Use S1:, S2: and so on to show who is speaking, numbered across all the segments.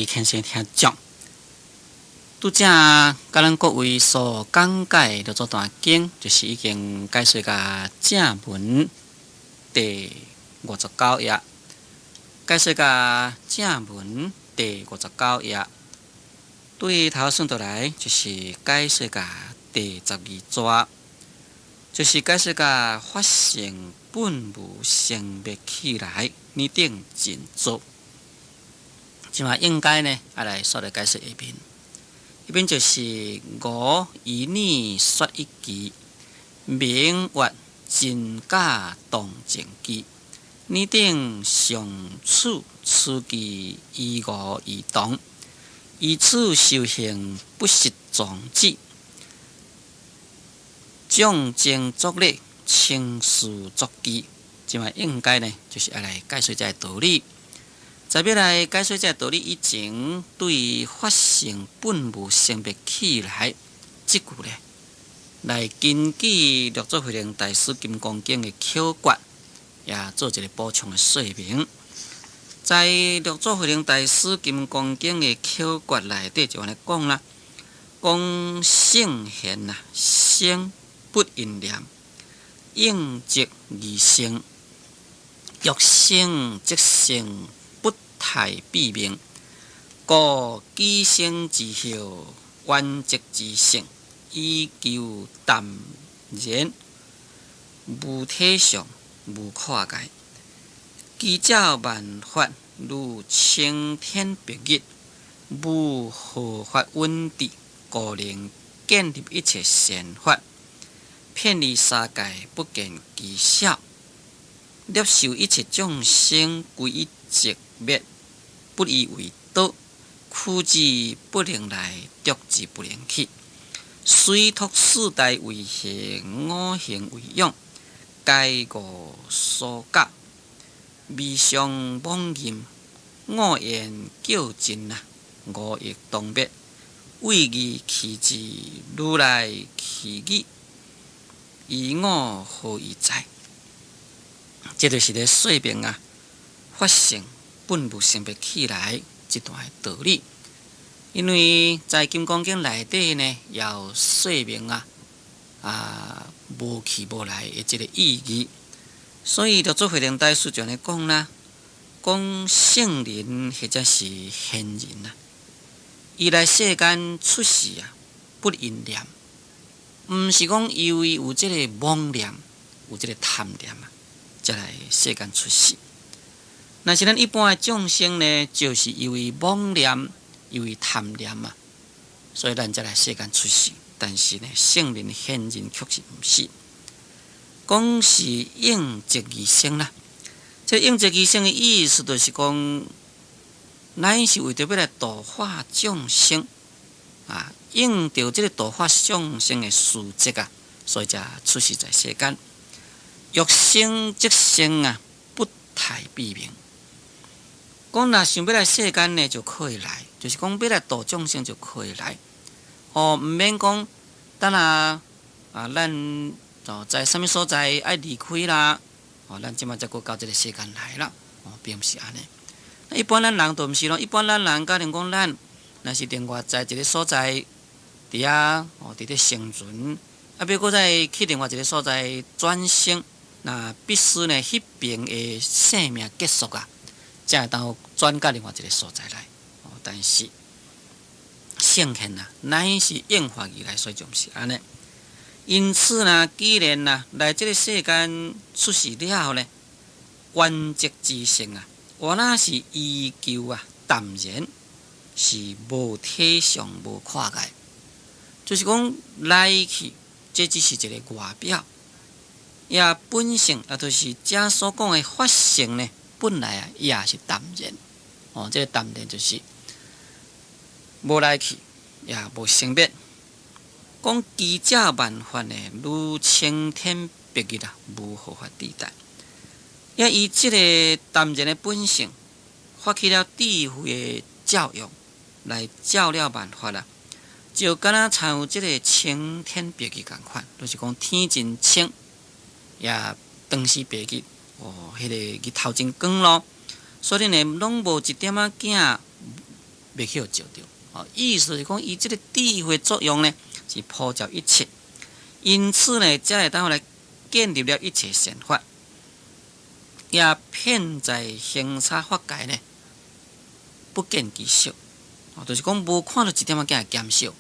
S1: 虔誠聽眾，拄才佮咱各位所講解的六祖壇經，就是已經解說到正文第五十九頁，解說到正文第五十九頁，對頭算落來就是解說到第十二逝，就是解說到法性本無生滅起來，呢頂靜坐。這馬應該呢，愛來煞來解說下面。彼邊就是吾依你說一句，明月真假當證機，呢頂上處此句依吾異同，依此修行不失宗旨，眾正作禮，稱事作記。這馬應該呢，就是愛來解說這个道理。在欲來解說這個道理以前，對法性本無生滅起來，這句呢，來根據六祖慧能大師《金剛經》的口訣，也做一個補充的說明。在六祖慧能大師《金剛經》的口訣內底就按呢講啦，講聖賢啊，生不應念，應即而生，欲生則生，不待彼命，故己生之後，圓寂之性，以求淡然，無體相，無看界。其照萬法如青天白日，無何法穩佇，故能建立一切善法，遍離三界，不見其少，攝受一切眾生歸於寂滅，不以為多，驅之不能來，著之不能去。雖託四大為行，五行為養，皆吾所教。微相妄念，五言叫盡啊，五欲當滅。為義棄智，如來棄語，於我何異哉？這就是咧說明啊，法性本無生滅起來這段的道理。因為在《金剛經》內底呢，也有說明啊，無去無來的這個意義。所以六祖慧能大師就按呢講啦，講聖人或者是賢人啊，伊來世間出世啊，不應念，毋是講因為有這個妄念，有這個貪念啊，才來世間出世。若是咱一般的眾生呢，就是因為妄念，因為貪念啊，所以咱才來世間出世。但是呢，聖人賢人卻是毋是，講是應寂而生啦。這應寂而生的意思，就是講，咱是為著欲來度化眾生啊，應著這個度化眾生的事跡啊，所以才出世在世間。欲生則生啊，不待彼命。講若想欲來世間呢，就可以來，就是講欲來度眾生就可以來。哦，毋免講等下啊，咱哦在啥物所在愛離開啦，哦，咱這馬才閣到這个世間來啦。哦，並毋是按呢。一般咱人就毋是咯，一般咱人假如講咱若是另外在一个所在佇遐哦，佇咧生存，啊，欲閣再去另外一个所在轉生，那必須呢，彼邊的生命結束啊，才會當轉到另外一个所在來。哦，但是聖賢啊，乃是應化而來，所以就毋是按呢。因此呢，既然啊來這个世間出世了後呢，圓寂之性啊，原來是依舊啊淡然，是無體相、無看界，就是講來去，這只是一个外表。也本性啊，就是遮所講的法性呢，本來啊也是淡然。哦，這个淡然就是無來去，也無生滅。講其照萬法呢，如青天白日啊，無何法地帶。也以這个淡然的本性，發起了智慧的照用，來照了萬法啦。就敢若親像這个青天白日仝款，就是講天真清，也當時白日，哦，彼个日頭真光咯。所以呢，攏無一點仔囝袂袂去予照著。哦，意思是講，伊這个智慧作用呢，是普照一切。因此呢，才會當來建立了一切善法，也遍在行差法界呢，不見其少。哦，就是講無看著一點仔仔會減少。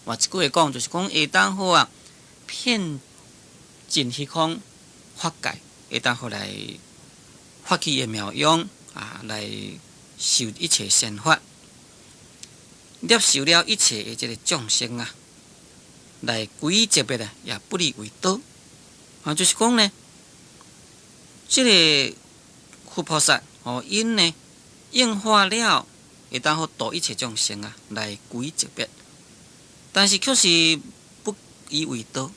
S1: 換一句話講，就是講會當好啊，遍盡虛空法界，會當好來發起的妙用啊，來受一切善法，攝受了一切的這个眾生啊，來歸寂滅啊，也不以為多。啊，就是講呢，這个佛菩薩哦，𪜶呢應化了，會當好度一切眾生啊，來歸寂滅，但是卻是不以為多。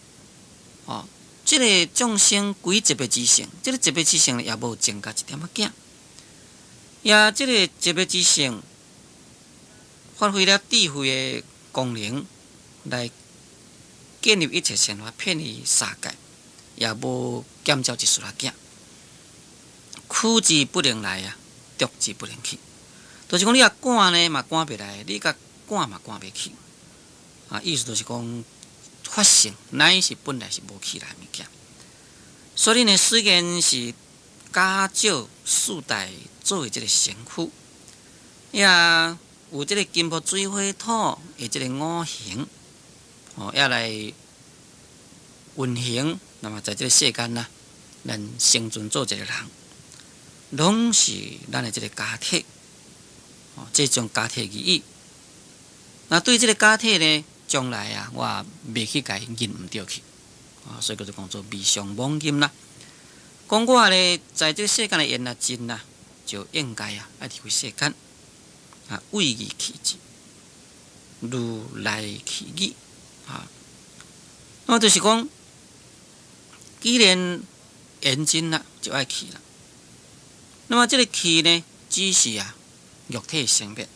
S1: 哦，這个眾生歸寂滅之性，這个寂滅之性也無增加一點仔仔。也這个寂滅之性，發揮了智慧的功能，來建立一切善法，遍於三界，也無減少一絲仔仔。驅之不能來啊，逐之不能去。就是講，你若趕呢，嘛趕袂來；你共趕嘛趕袂去。啊，意思就是講，法性乃是本來是無起來物件。所以呢，雖然是假借四大做的這个身軀，也有這个金木水火土的這个五行，哦，也來運行。那麼在這个世間啊，咱生存做一个人，攏是咱的這个假體，哦，這種假體而已。那對這个假體呢，將來啊，我袂去共伊認毋著去，啊，所以叫做講做未嘗妄認啦。講我呢，在這个世間的緣若盡啦，就應該啊，愛離開世間，啊，為義去之，如來去語，啊，那麼就是講，既然緣盡啦，就愛去啦。那麼這个去呢，只是啊，肉體生滅。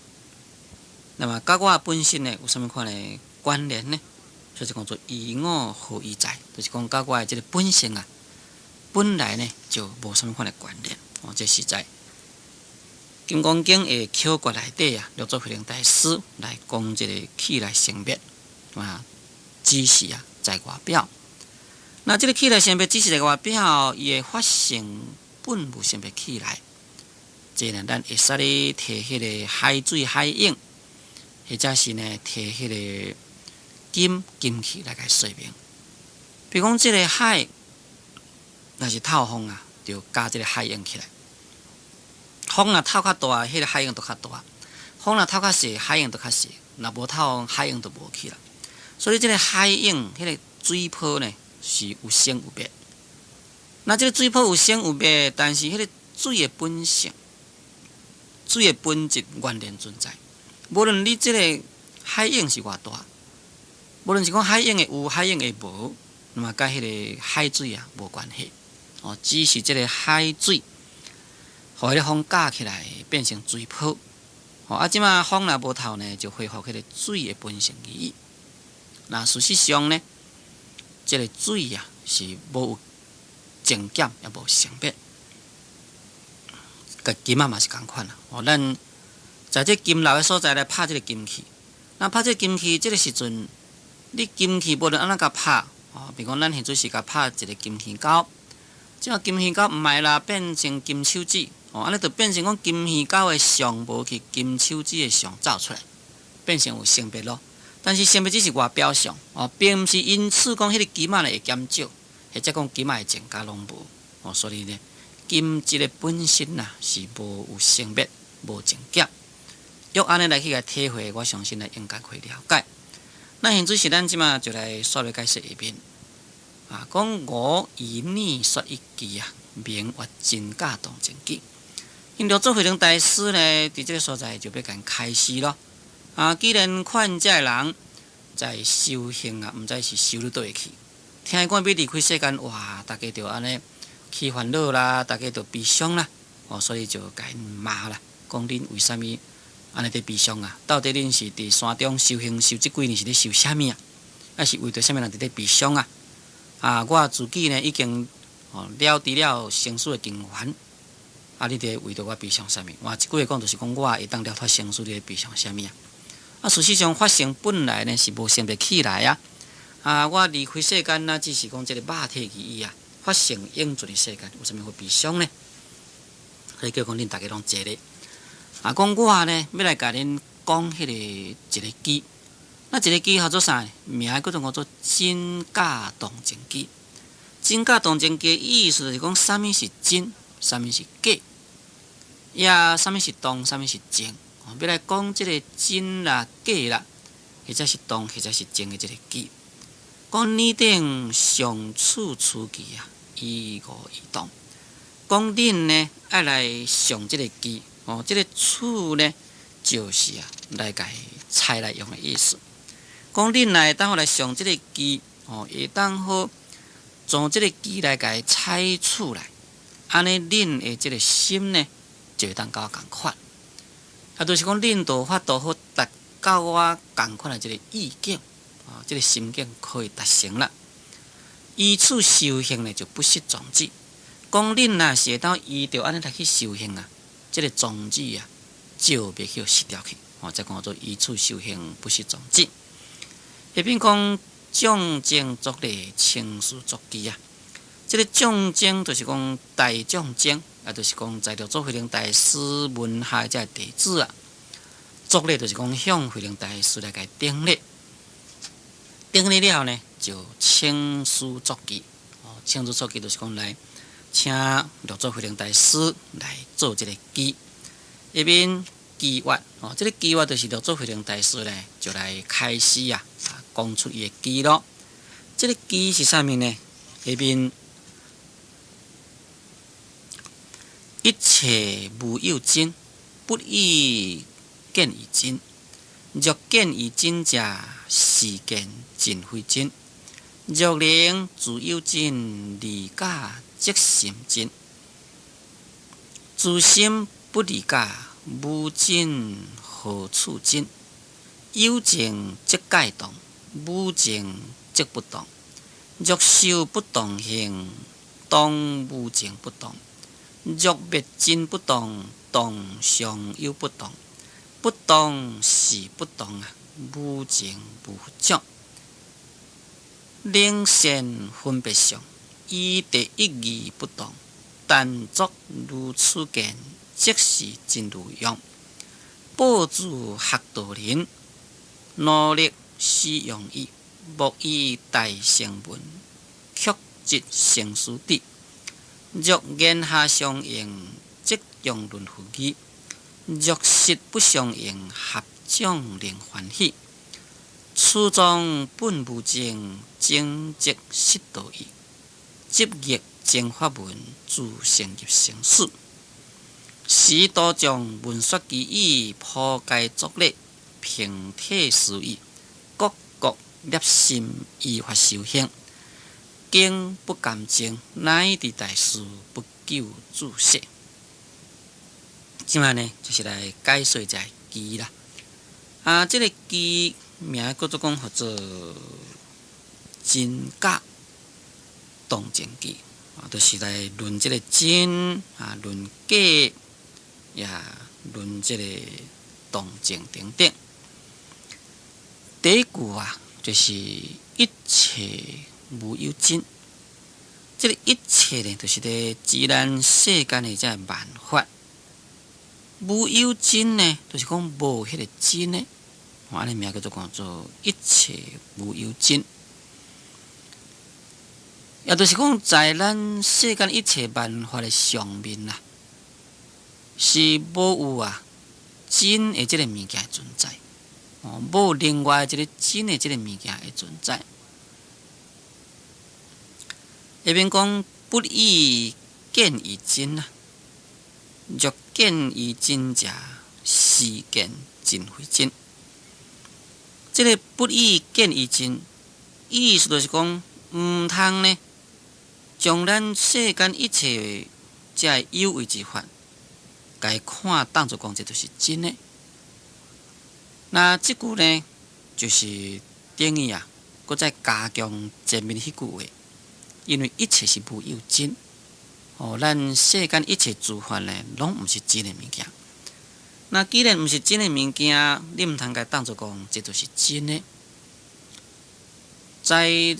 S1: 那麼佮我本身呢，有啥物款的關聯呢？所以就講做與我何異哉？就是講佮我的這个本性啊，本來呢就無啥物款的關聯。哦，這是在《金剛經》的口訣內底啊，六祖慧能大師來講這个起來生滅啊，只是啊在外表。那這个起來生滅只是在外表，伊的法性本無生滅起來。這呢，咱會使咧提彼个海水海湧，或者是呢提彼个金金器來共說明。比如講，這个海若是透風啊，就加這个海湧起來。風若透較大，彼个海湧就較大；風若透較細，海湧就較細。若無透風，海湧就無起來。所以，這个海湧，彼个水波呢，是有生有滅。那這个水波有生有滅，但是彼个水的本性、水的本質原然存在。無論你這个海湧是偌大，無論是講海湧的有，海湧的無，那麼佮彼个海水啊無關係。哦，只是這个海水，予彼个風夾起來變成水波。哦，啊，這馬風若無透呢，就恢復彼个水的本性而已。那事實上呢，這个水啊是無有增減，也無生滅。佮金仔嘛是仝款啊。哦，咱在這金流的所在來拍這个金器，那拍這个金器，這个時陣，你金器無論按怎共拍，哦，比如講咱現在是共拍一个金魚膠，這个金魚膠毋愛啦，變成金手指，哦，按呢就變成講金魚膠的相無去，金手指的相走出來，變成有生滅咯。但是生滅只是外表相，哦，並毋是因此講彼个金仔會減少，或者講金仔會增加攏無，哦，所以呢，金質的本身啊是無有生滅、無增減。用按呢來去共體會，我相信呢應該會了解。那現在是咱這馬就來煞落解釋下面啊，講吾以爾說一句啊，明越真假當證據。𪜶六祖慧能大師呢，佇這个所在就欲共開示咯。啊，既然勸這个人在修行啊，毋知是修佇佗位去。聽伊講欲離開世間，哇，大家就按呢起煩惱啦，大家就悲傷啦，哦，所以就共𪜶罵啦，講恁為啥物按呢佇悲傷啊？到底恁是佇山中修行修這幾年是咧修啥物啊？抑是為著啥物人佇咧悲傷啊？啊，我自己呢已經哦了知了生死的根源，啊，你佇為著我悲傷啥物？換一句話講，就是講我會當了脫生死，你咧悲傷啥物啊？啊，事實上，法性本來呢是無生袂起來啊！啊，我離開世間啊，只是講這個肉體而已啊。法性永存佇世間，有啥物好悲傷呢？所以叫講恁逐家攏坐咧。啊，講我呢，欲來共恁講彼個一个偈。那一个偈號做啥？名叫做叫做真假動靜偈。真假動靜偈意思就是講，啥物是真，啥物是假，也啥物是動，啥物是靜。欲來講這个真啦、假啦，或者是動，或者是靜的這个偈。講汝等上取此偈啊，於無異動。講恁呢愛來上這个偈哦，這个取呢就是啊來共採來用的意思。講恁來當好來上這个偈哦，會當好從這个偈來共採取來，按呢恁的這个心呢就會當佮我仝款。啊，就是講恁就法度好達到我仝款的這个意境，啊，這个心境可以達成啦。依此修行呢，就不失種子。講恁若是會當依著按呢來去修行啊，這个種子啊，就袂去失掉去。哦，才講做依此修行不失種子。下邊講眾僧作禮，請師作偈啊。這个眾僧就是講大眾僧，也就是講在六祖慧能大師門下這个弟子啊。作禮就是講向慧能大師來共頂禮，頂禮了後呢，就請師作偈。哦，請師作偈就是講來請六祖慧能大師來做這个偈。下面偈曰哦，這个偈曰就是六祖慧能大師呢，就來開始啊，講出伊的偈咯。這个偈是啥物呢？下面一切無有真，不以見為真。若見為真者，是見真非真。若能自有真，離假即心真。自心不離假，無真何處真？有靜即界動，無靜即不動。若受不動行，當無靜不動。若滅真不動，動常有不動。不動是不動啊，無靜無長。能善分別相，依第一義不動。但作如此見，即是真如用。報自學道人，努力使用意，莫以大乘聞，曲折生死底。若言下相應，即中論佛義；若實不相應，合眾令歡喜。此中本無證，證即實道義。執逆真法門，自成入生死。時多將聞說其意，普皆作禮，平體思議，各各立心依法修行，經不甘淨，乃至大師不救助世。這擺呢，就是來解說這个偈啦。啊，這个偈名叫做講，號做真假動靜偈，啊，就是來論這个真啊，論假，也論這个動靜等等。第一句啊，就是一切無有真。這个一切呢，就是咧指咱世間的這个萬法。無有真呢，就是講無彼个真的，按呢名叫做講做一切無有真。也就是講，在咱世間一切萬法的上面啊，是無有啊真的這个物件存在，哦，無另外一个真的這个物件的存在。下面講不以見為真啊，若見為真者，是見真非真。這个不以見為真，意思就是講，毋通呢，將咱世間一切這个有為之法，共伊看當作講這就是真的。那這句呢，就是等於啊，閣再加強前面彼句話，因為一切是無有真。哦，咱世間一切諸法呢，攏毋是真的物件。那既然毋是真的物件，你毋通共伊當做講，這就是真的。在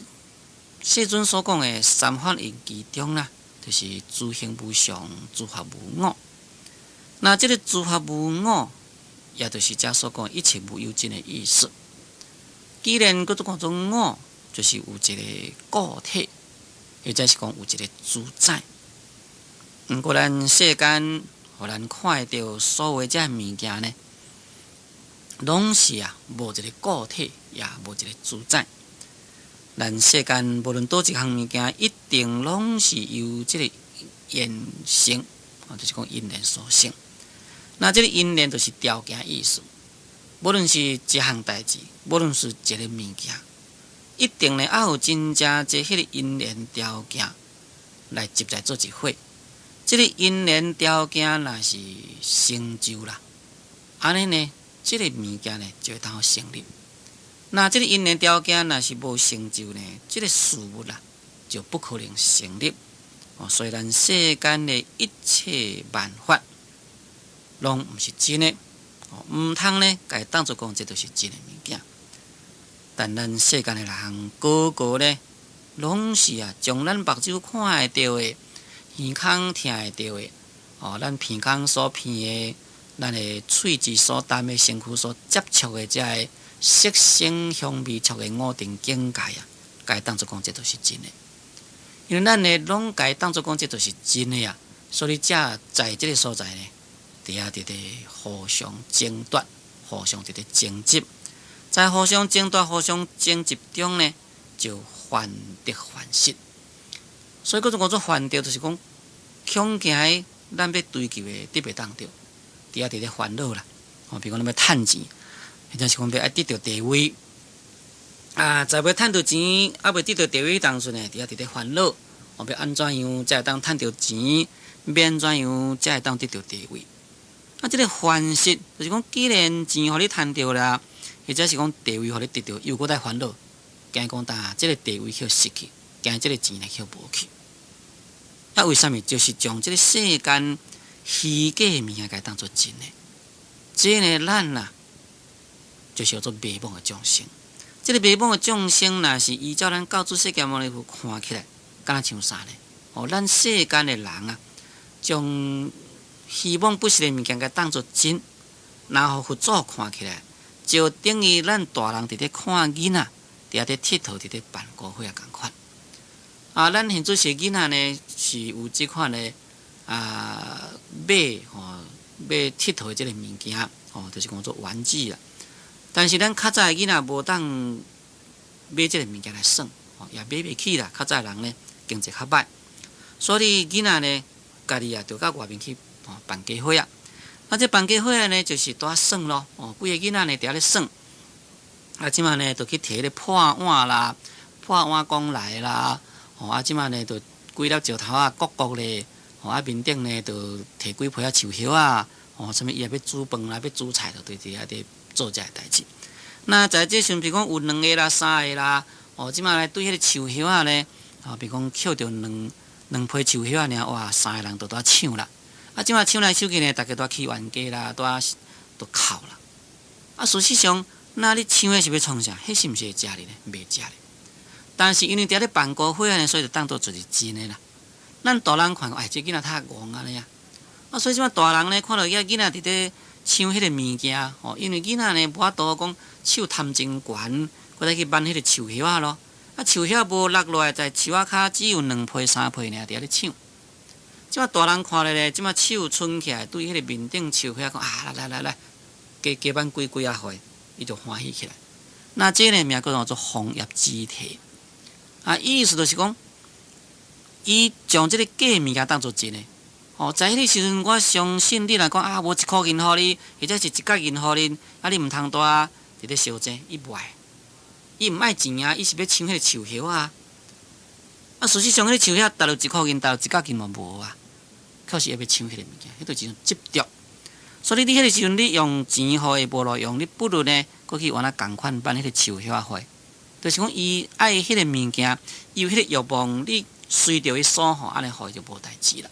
S1: 世尊所講的三法印其中啦，就是諸行無常、諸法無我。那這个諸法無我，也就是遮所講一切無有真的意思。既然閣做講做我，就是有一个個體，或者是講有一个主宰。毋過咱世間，予咱看會著所有這物件呢，攏是啊，無一个個體，也無一个主宰。咱世間無論佗一項物件，一定攏是由這个緣生，就是講因緣所生。那這个因緣就是條件意思。無論是一項代誌，無論是一个物件，一定呢，愛有真正濟彼个因緣條件來集在做一伙。這个因緣條件若是成就啦，按呢呢，這个物件呢就會當成立。那這个因緣條件若是無成就呢，這个事物啦就不可能成立。哦，所以咱世間的一切萬法，攏毋是真的，哦，毋通呢，共伊當做講這就是真的物件。但咱世間的人，个個呢，攏是啊，將咱目睭看會著的，耳孔聽會著的，哦，咱鼻孔所鼻的，咱的喙舌所啖的，身軀所接觸的這个色聲香味觸的五蘊境界啊，共伊當做講這就是真的。因為咱呢，攏共伊當做講這就是真的啊，所以才在這个所在呢，佇遐佇咧互相爭奪，互相佇咧爭執，在互相爭奪、互相爭執中呢，就患得患失。所以閣做講做患得，就是講恐驚咱欲追求的得袂當著，佇遐佇咧煩惱啦。哦，比如講咱欲趁錢，或者是講欲愛得著地位，啊，在欲趁著錢，猶未得著地位當陣呢，佇遐佇咧煩惱，哦，欲按怎樣才會當趁著錢？欲按怎樣才會當得著地位？啊，這个煩失就是講，既然錢予你趁著啦，或者是講地位予你得著，又閣在煩惱，驚講呾這个地位去失去，驚這个錢呢去無去。啊，為啥物？就是將這个世間虛假的物件，共伊當做真的。這个咱啊，就是叫做迷惘的眾生。這个迷惘的眾生，若是依照咱教主釋迦牟尼佛看起來，敢若像啥呢？哦，咱世間的人啊，將虛妄不實的物件，共伊當做真，然後佛祖看起來，就等於咱大人佇咧看囡仔，佇遐咧𨑨迌，佇咧扮姑伙仔仝款。啊，咱現做是囡仔呢，是有這款的啊買吼買𨑨迌的這个物件，吼，就是講做玩具啦。但是咱較早的囡仔無當買這个物件來耍，吼，也買袂起啦。較早的人呢，經濟較䆀，所以囡仔呢，家己啊，就到外面去吼扮家伙仔。啊，這扮家伙仔呢，就是蹛耍咯。哦，幾个囡仔呢，佇遐咧耍。啊，這馬呢，就去提彼个破碗啦，破碗公來啦。吼，啊，這馬呢，就幾粒石頭仔，擱擱咧。吼，啊，面頂呢，就提幾皮仔樹葉仔。吼，啥物伊也欲煮飯啦，欲煮菜，就佇遐佇做這个代誌。那在這時陣，比如講有兩个啦、三个啦，哦，這馬來對彼个樹葉仔呢，吼，比如講抾著兩兩批樹葉仔爾，哇，三个人就拄搶啦。啊，這馬搶來搶去呢，逐家都起冤家啦，拄都哭啦。啊，事實上，那你搶的是欲創啥？彼是毋是會食哩呢？袂食哩。但是因為佇遐咧扮姑伙仔呢，所以就當做就是真的啦。咱大人看，哎，這囡仔較戇按呢啊。啊，所以這馬大人呢，看著遐囡仔佇咧搶彼個物件，吼，因為囡仔呢無法度講手貪真懸，閣再去挽彼個樹葉仔咯。啊，樹葉無落落來，在樹仔跤只有兩批三批爾佇遐咧搶。這馬大人看著咧，這馬手伸起來，對彼個面頂樹葉講啊，來來來，加加挽幾幾仔歲，伊就歡喜起來。那這个名叫做紅葉之體。啊，意思就是講，伊將這个假物件當做真的。哦，在彼个時陣，我相信你若講啊，無一箍銀予你，或者是一角銀予你，啊，你毋通蹛佇咧相爭，伊袂愛，伊毋愛錢啊，伊是欲搶彼个樹葉啊。啊，事實上，彼个樹葉值著一箍銀，值著一角銀嘛無啊，確實會欲搶彼個物件，彼就是一種執著。所以你彼个時陣，你用錢予伊無路用，你不如呢，閣去原來仝款挽彼个樹葉仔花。就是講，伊愛彼个物件，伊有彼个欲望，你隨著伊所好，按呢予伊就無代誌啦。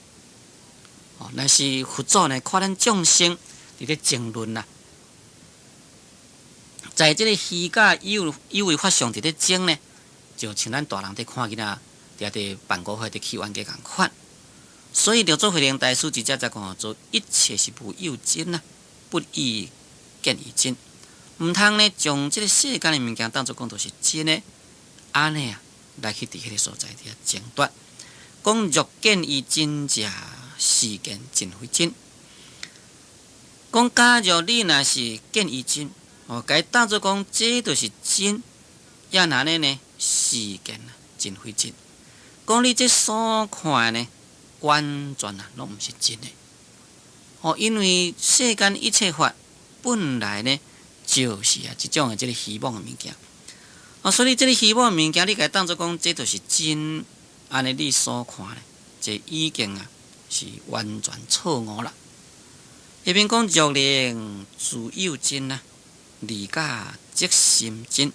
S1: 哦，若是佛祖呢，看咱眾生佇咧爭論啦，在這个虛假有有為法上佇咧爭呢，就像咱大人佇看囡仔，佇遐佇辦公會佇起冤家仝款。所以六祖慧能大師直接才講做一切是無有真啊，不以見為真。毋通呢，將這个世間的物件當做講都是真的，按呢啊來去佇彼个所在佇遐爭奪。講若見伊真者，是見真非真。講假如你若是見伊真，哦，共伊當做講這就是真，也若按呢呢，是見啊真非真。講你這所看呢，完全啊，攏毋是真的。哦，因為世間一切法本來呢，就是啊，這種的這个虛妄的物件。哦，所以這个虛妄的物件，你共伊當做講這就是真，按呢你所看呢，這已經啊是完全錯誤啦。下面講若能自有真啊，離假即心真。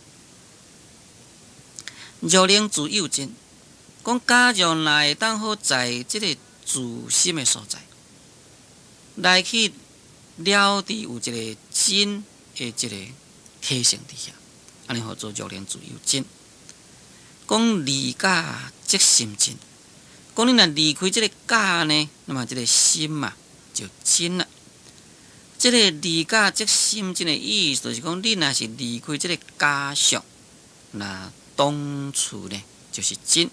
S1: 若能自有真，講假如若會當好在這个自心的所在，來去了知有一个真的這个體性佇遐，按呢號做若能自有真。講離假即心真，講你若離開這个假呢，那麼這个心啊就真啦。這个離假即心真的意思，就是講你若是離開這个假相，那當處呢就是真，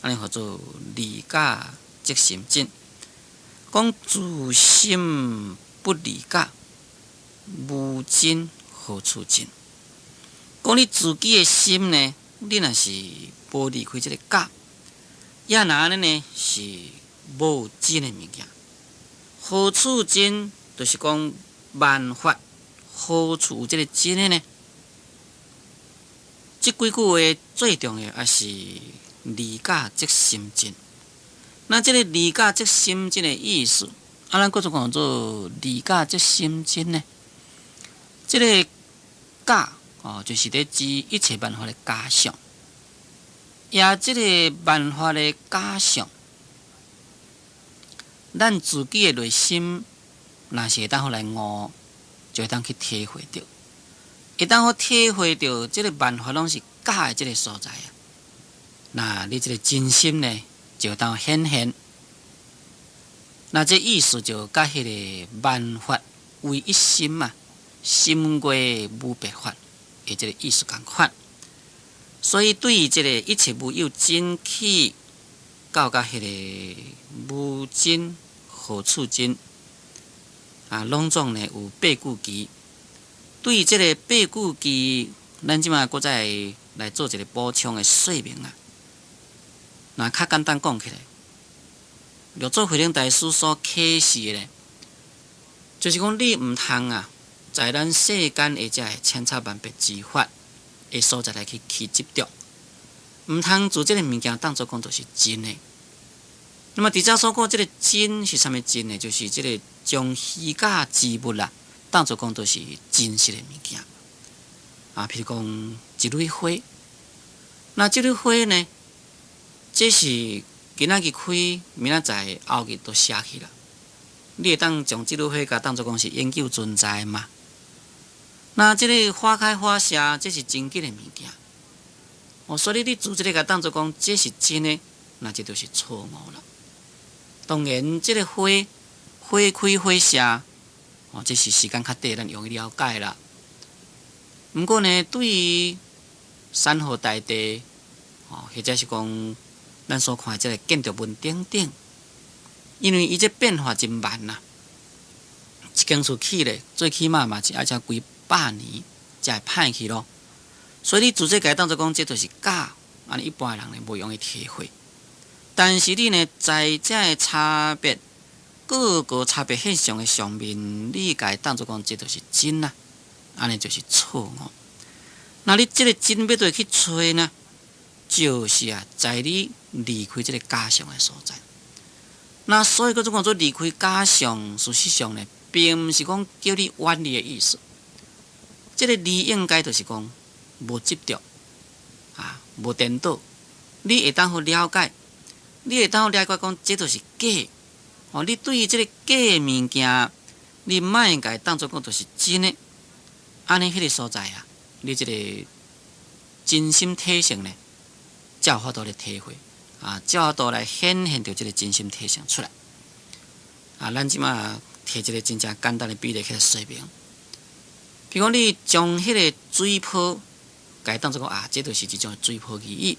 S1: 按呢號做離假即心真。講自心不離假，無真何處真？講你自己的心呢，你若是無離開這个假，也若按呢呢是無真的物件。何處真？就是講萬法何處有這个真的呢？這幾句話最重要，也是離假即心真。那這个離假即心真的意思，啊，咱閣做講做離假即心真呢？這个假哦，就是咧指一切萬法的假相，也這个萬法的假相，咱自己的內心，若是會當好來悟，就會當去體會著，會當好體會著這个萬法攏是假的這个所在啊。那你這个真心呢，就會當顯現。那這意思就佮彼个萬法唯一心嘛，心外無別法的這个意思仝款。所以對於這个一切無有真起，到佮彼个無真何處真，啊，攏總呢有八句偈。對於這个八句偈，咱這馬閣再來做一个補充的說明啊。若較簡單講起來，六祖慧能大師所啟示的呢，就是講你毋通啊，在咱世間的這个千差萬別之法的所在來去起執著，毋通做這个物件當做講就是真的。那麼佇遮所講這个真是啥物真呢？就是這个將虛假之物啦，當做講都是真實的物件。啊，譬如講一蕊花，那這蕊花呢，這是今仔日開，明仔載後日都謝去啦。你會當將這蕊花共當做講是永久存在嗎？那這个花開花謝，這是真緊的物件。哦，所以你做這个共當做講這是真的，那這就是錯誤啦。當然，這个花花開花謝，哦，這是時間較短，咱容易了解啦。毋過呢，對於山河大地，哦，或者是講咱所看的這个建築物等等，因為伊這變化真慢啦，一間厝起咧，最起碼嘛是愛才幾百年才會歹去咯。所以你直接共伊當做講，這就是假，按呢一般的人呢無容易體會。但是你呢，在這个差別各個差別現象的上面，你共伊當做講這就是真啊，按呢就是錯誤。那你這个真欲佗去揣呢？就是啊，在你離開這个假象的所在。那所以閣總講做離開假象，事實上呢，並毋是講叫你遠離的意思。這个離應該就是講無執著啊，無顛倒。你會當好了解，你會當了解講，這就是假。哦，你對於這个假的物件，你莫共伊當做講就是真的。按呢彼个所在啊，你這个真心體性呢，才有法度來體會啊，才有法度來顯現著這个真心體性出來。啊，咱這馬提一个真正簡單的比例去說明。比如講，你將彼个水泡，共伊當做講啊，這就是一種水泡而已。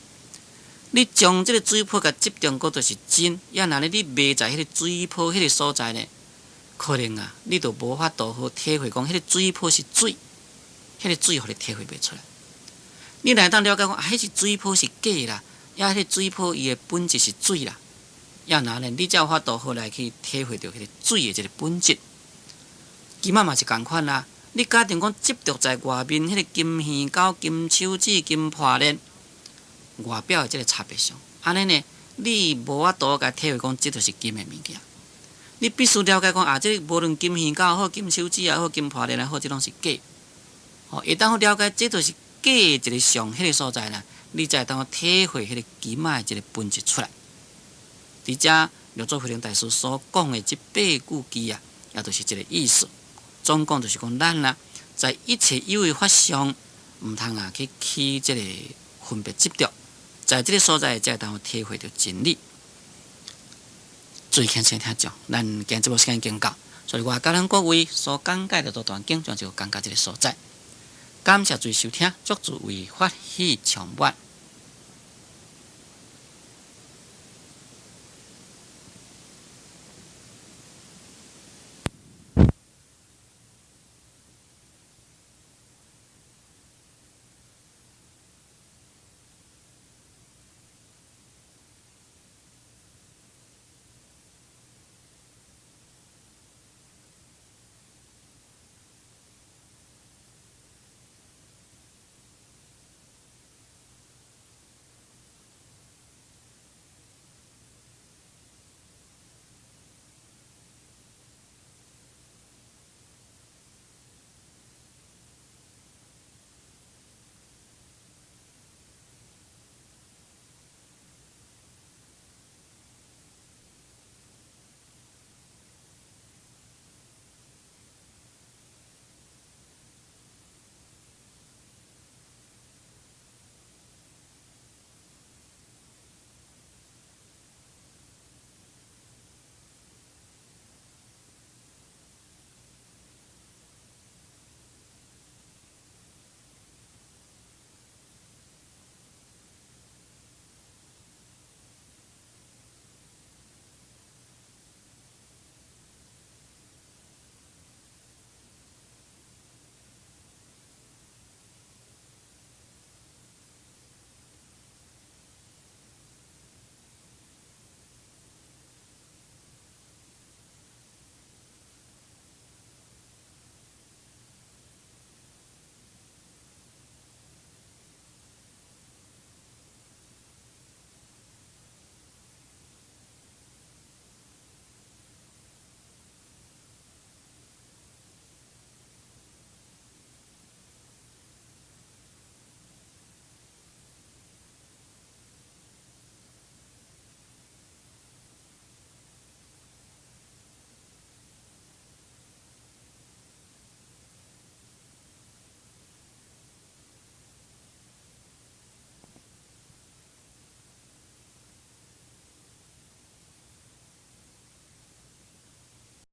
S1: 你將這个水泡共執著講就是真，抑若呢你袂在彼个水泡彼个所在呢，可能啊，你就無法度好體會講彼个水泡是水，彼个水予你體會袂出來。你若會當了解講啊，彼是水泡是假啦，抑彼個水泡伊的本質是水啦，抑若呢，你才有法度好來去體會著彼個水的這个本質。金仔嘛是仝款啦，你假定講執著在外面彼個金耳狗、金手指、金破鏈外表的這个差別上，按呢呢，你無法度共體會講這就是金的物件。你必須了解講啊，這個無論金耳狗好、金手指也好、金破鏈也好，這攏是假。吼，會當好了解這就是假的一个相，彼个所在啦，你才會當體會彼个金仔的一个本質出來。佇遮六祖慧能大師所講的這八句偈啊，也就是這个意思。總講就是講咱啊，在一切有為法上，毋通啊去起這个分別執著，在這个所在才會當體會著真理。注意聽聽聽眾，咱今日節目時間已經到，所以我佮咱各位所講解的這段經，就講到這个所在。感謝注意收聽，祝諸位法喜充滿。